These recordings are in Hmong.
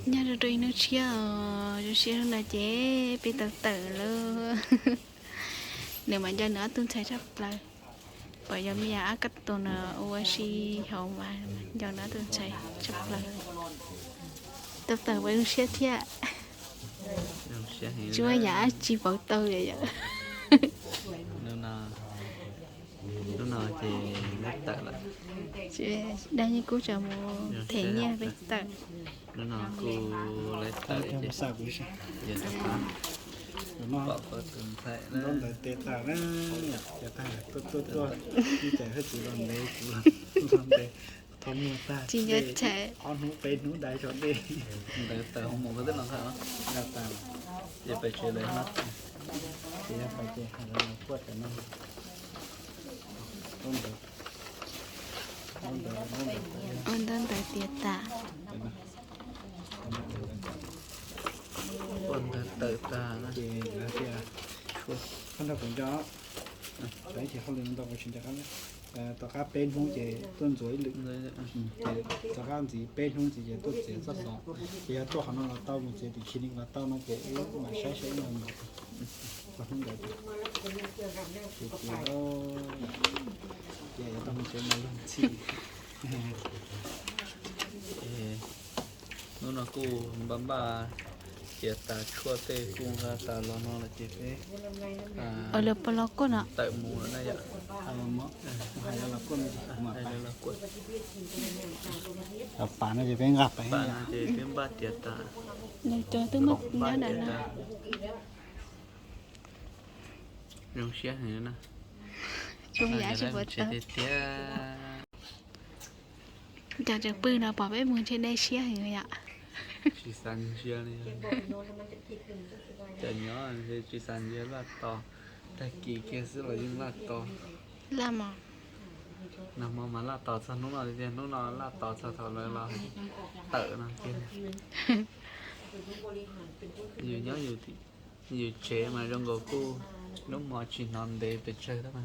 Nyob rau rau ib hnub tshiab os, zoo siab hnub no ces peb tau tawm lawm. Nws mas nco nws ob tug ntxhais tshaj plaws. Pom yog me nyuam ab kab toom no ua si hauv mas nco nws ob tug ntxhais tshaj plaws. Tau tawm mas zoo siab thiab. Tsis muaj yam dab tsi pauv tau li yom. Hnub no ces lawv tawm lawm. Dab Yeej Kub tseem mus them nyiaj peb tawm. Hnub no kuj lawv tawm ces yog pom tus ntxhais na, tuaj tuaj tuaj, ib cais hwj txwv los ntev kuv los ntev, thov muag tag, ob hnub peb hnub dai tso dej. Ntawd tawm hoo mus koj twb los ntawd, ces pais tsev lawm no, ces yog pais ces hais lawv los kuaj tam no. Ua ntaub ntawv tiav tas. Ua ntaub ntawv tawm tas ces lawv tias, koj nrog kuv nco, ib chim hauj lwm ntau kuv tsis nco qab. Tom qab peb hnub ces tuaj ntxuav ib lwm, ces tom qab ntxiv peb hnub ntxiv ces tuaj txiav txoj xov. Ces yog tuaj qhov no los tau, mus txiav tim Chile los tau no ces wb mam saib saib ib los mus txog hnub ntawd. Ces tias, ces tau mus tsev mas luag ntxhi. Hnub no kuj npaj npaj tiav tas, tshuaj tej kuj nqa tas los no lawm ces peb lawv pom los kuaj no tawm mus lawm na yom. Hais lawv los kuaj, hais lawv los kuaj. Pas no ces peb nqa pais, pas no ces peb npaj tiav tas. Nws cov twb muab nyob nram no. Zoo siab heev na. Zoo yam tsis pom tau tiag tiag. Cov tseem pw no pom peb mus ntshe dej siab heev yom. Tsis xav ntsia li. Cov nyob tsis xav ntsia laj tos, tag kis kiag xwb los yeej laj tos. Laj mos. Nag hmo mas laj tos txog hnub no tiag, hnub no laj tos txog thaum lawv los tawm no tiag. Yus nyob yus tsev mas zoo nkaus kuj lub hmo tsis hnov ntev pes tsawg tab,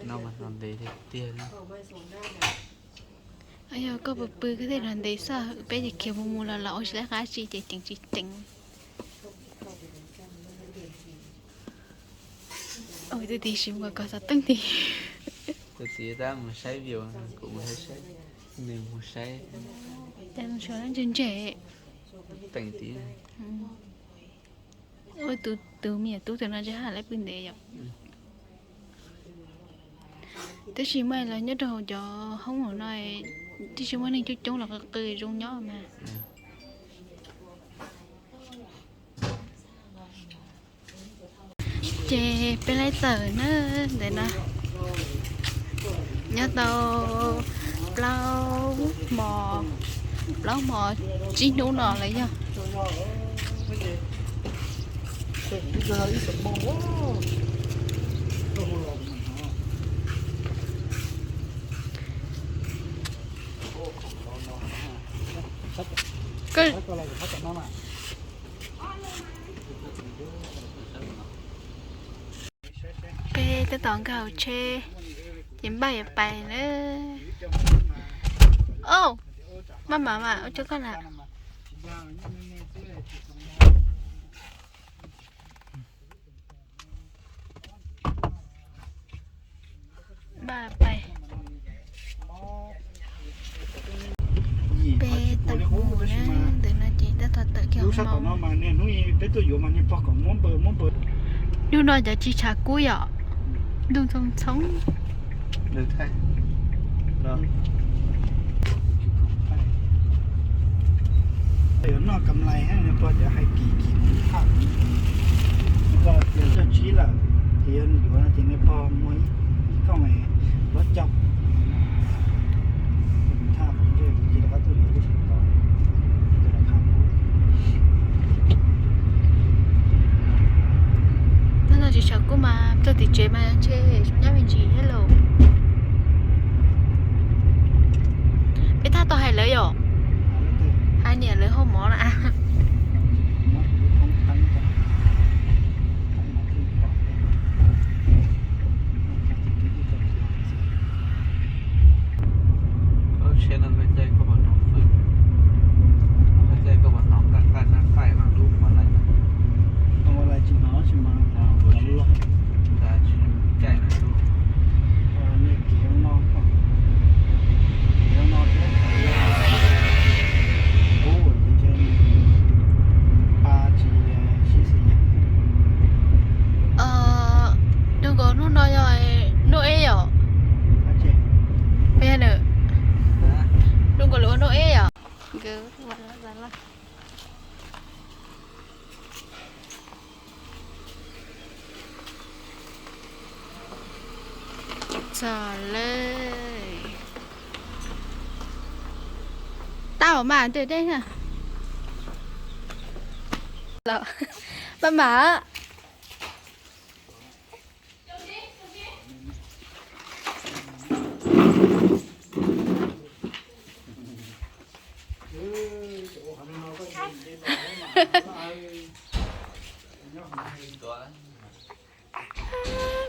no mas hnov ntev tiag tiag. Yog koj pw pw koj thiaj hnov ntev xwb, peb ces khiav mus mus los los ua tsis lab qab tsi ces ceev tsis ceev. Tus tij siv mus kom xov tooj ti. Tus txiv tab mus saib view, kuv mus saib saib, nws mus saib. Cas mus saib ntse ntse. Teem tid. Ua tus me nyuam tub tus no tsis haj lawv pw ntev yom. Tab sis mas los nyob rau hauv cov hoob hauv no, tab sis muaj neeg coob coob los qw qw zoo nyob mas. Ces peb laib tawm na, ntawm no nyob tau plaub hmo, plaub hmo tsib hnub no lawm yog. Peb tab tom nkag hauv tsheb ces npaj yuav pais na. Au, maj mam mas ua rau koj na. Npaj pais. Peb tawm mus na, ntawm no ces tab tom tawm kiag hauv no. Hnub no cov tsis tshav kub yom, ntuj ntxhoo ntxhoo. Yuav noj kam lais, nws pog cov hais kim kim thaj, nws pog tias txog tsib lawm, ces yog nws yuav no ces nws pog muag ib kooj es plaub caug. Thaj, ces rov qab tuaj yuav lub sab tod. Hnub no tsis tshav kub mas txog tim tsev mas ntshe zoo nyab me ntsis thiab lauj. Peb tab tom hais lawv yom, hais niam lawv hau mov na. Lub tsheb no koj caij koj puas hnov hwj? Koj caij koj puas hnov? Txog lawm. Tau mas, dej dej na. Paj mam.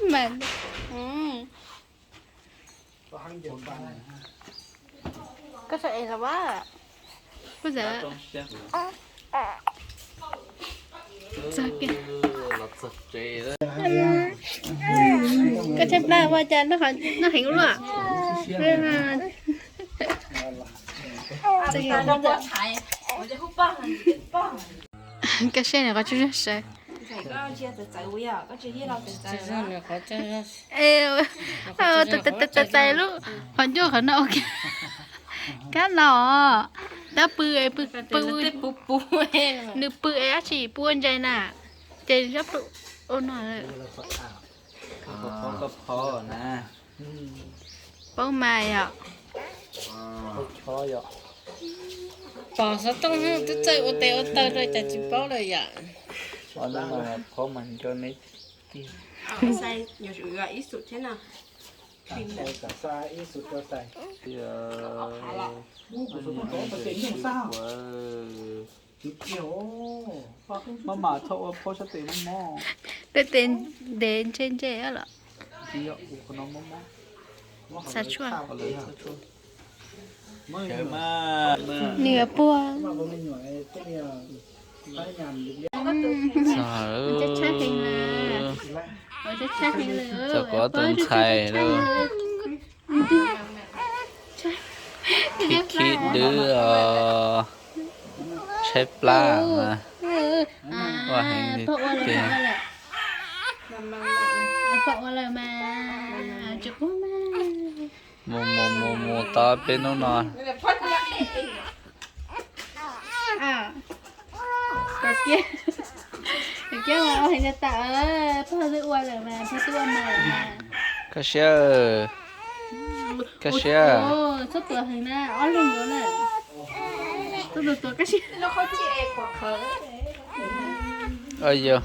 Mas, koj txhob es los as. Koj txawm txog kiag. Koj tshaib plab ua cas noj heev luaj. Koj siab nws qhov tsaug zog sawv. Txais lub qhov ncauj qhov no ua kab no. Tab pw, pw, nws pw es dab tsi pw ua ntsej na. Ces nyob pw ua no. Paub mas yom. Pom xov tooj twb txawj ua tes ua taw rau cas tsis paub lawm yom. Maj mam txhob ua phob sab tes mob mob. Tej tes ntev ntse ntse los. Xav tshuaj. Nws puag. Txog lawm. Txog kuv tus ntxhais lawm. Khib khib dwb os. Tshaib plab mas. Ua heev li tiag. Mus mus mus mus tau peb hnub no. Koj siab, koj siab. Yog,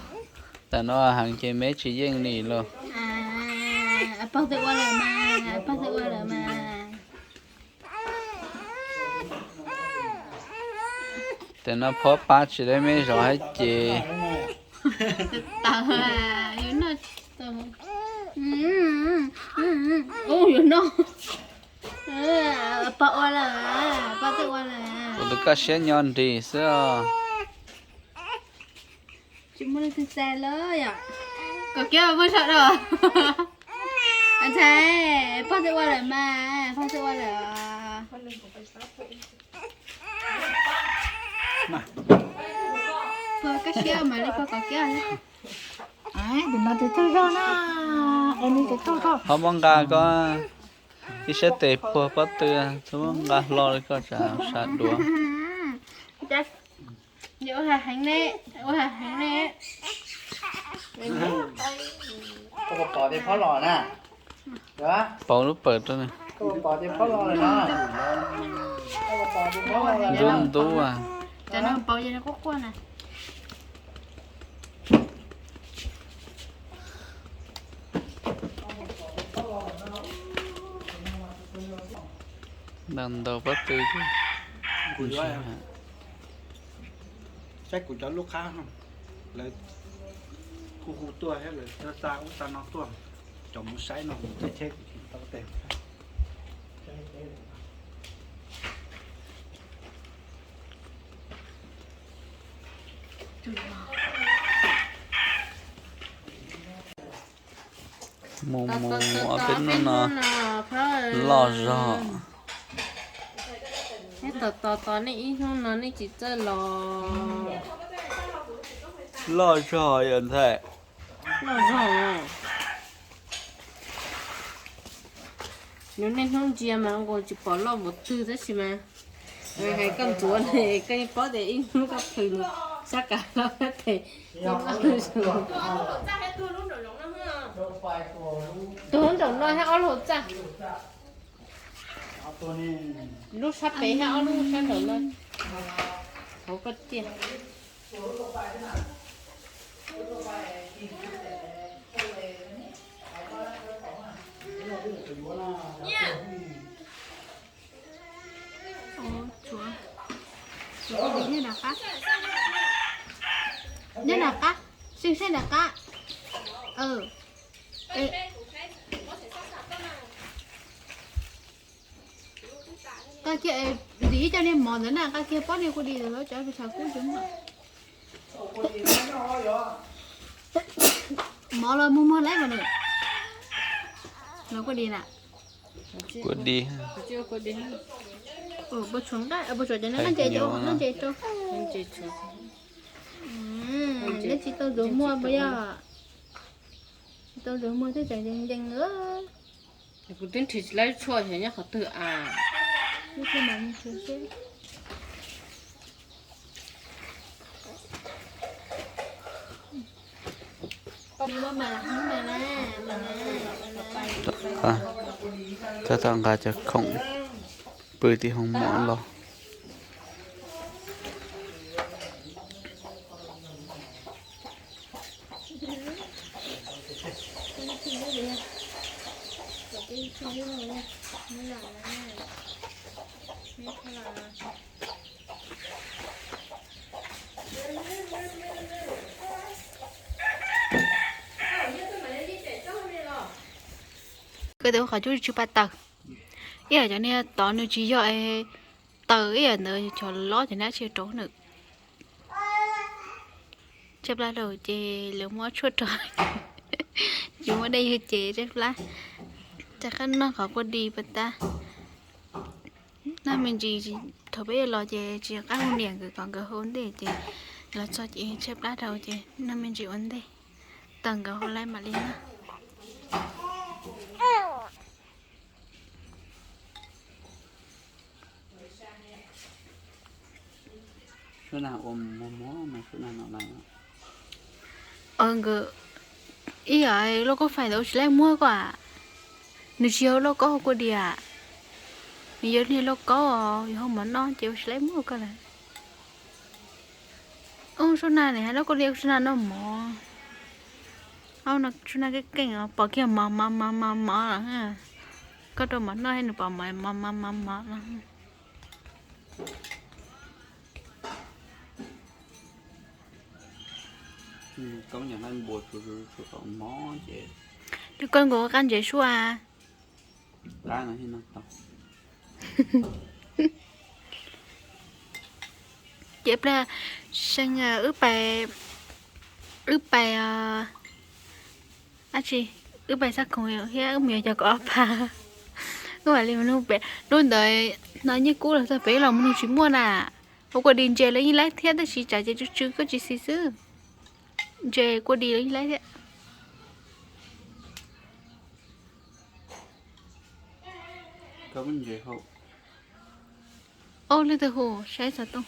tam no heev ces me tsis yeej li lauj. Tam no phob pab tsis tau me zov hab ces. Kuv tus koj siab nyo nrig xwb os. Tsis muaj leej twg txais lawm yom. Kom kiab mus sawv daws. Ntxhais, pog twb ua lawm mas, pog twb ua lawm. Pog koj siab mas li pog kom kiab. Ho muab nqa koj ib sab tes puag pob tw, txhob muab nqa hlo li koj tsam sab duav. Ua heev ne, ua heev ne. Pauv lub pawg rau. Ntub ntub. Ntaus ntaus pob tw. Saib kuv cov lub qab, lawv hu hu tuaj thiab lawv xa ub xa no tuaj, cov mus saib no kuv thiaj cheb kuv tsis tau tes. Mus mus mus ob peb hnub no loj zog. Neb tos tos tos nej ib hnub no nej tsis txawj los. Loj zog yom ntxhais. Loj zog. Nws niaj hnub ntsia mas nkaus tsis pom loj npaum twg tab sis mas Hais koj ntxuav ne, koj yeej paub tias ib hnub koj plhws sab kav hlau tes. Tus hauv nraum no thiab ob lub hauv txaj. Lub sab pem thiab ob lub sab nraum no. Hauv koj tiag. Nyob nram qab, nyob nram qab, seej seej nram qab. Nqa kiag, ntim ib co niag mov ntawd na, nqa kiag pob niag kua dis ntawd los cov pes tshav kub tsis muaj. Mov los muag muag lawm mas nws. Los kua dis na. Kua dis. Puas tshuav nqaij, puas tshuav cov nqaij ntses rau, nqaij ntses rau. Neb tsis tau ntxuav muag puas yog? Tsis tau ntxuav muag thiaj tseem ncees ncees. Kuv twb nrhiav tsis tau lub tshuaj xyov nyob qhov twg a. Tab tom nqa cov khoom pw tim hoos mom los. Koj tes ua qhov cub tsis pa taws. Ib yam cov niag tod nws tsis yog taws, ib yam ntawd cov lob cov nab tsis rau nws. Tshaib plab rau ces lawv muab tshuaj rau, tsis muaj dej yug ces tshaib plab. Rov qab noj qhov kua dis pas tab. Noj me ntsis, thaum peb yuav los ces tsis qab hu niam nkawd kom nkawd ua ntej ces los txog ces tshaib plab rau ces noj me ntsis ua ntej, tawm nkawd hauv laij mam li noj. Nkawd ib yam lauj kaub fais ntawd ua tsis laib muag ko a. Nws tsis yog lauj kaub hauv kua dis, nws yog niag lauj kaub os, yog hauv mov noj ces ua tsis laib muag ko lawm. Ub, Sub Nag nim hais lauj kaub dis, Sub Nag noj mov. Sub Nag keej keej os, pom kiag mov mov mov mov mov los. Koj rau mov noj thiab nws pom mov mov mov mov mov no. Tus koj nkaus qab ntsev sua. Ces pliag see wb pais, wb pais dab tsi, wb pais xab khoom thiab wb mus yuav cov kaum ob phav. Wb mam li mus nug pem lub ntawd no, Nyiaj Kub los txog pem los mus nug tsis muaj na. Ua kua dis ntses los yeej laib thiab tab sis tsam ces tsw tsw koj tsis xis xwb. Ntses kua dis los yeej laib thiab. Ob leej twg hu saib xov tooj.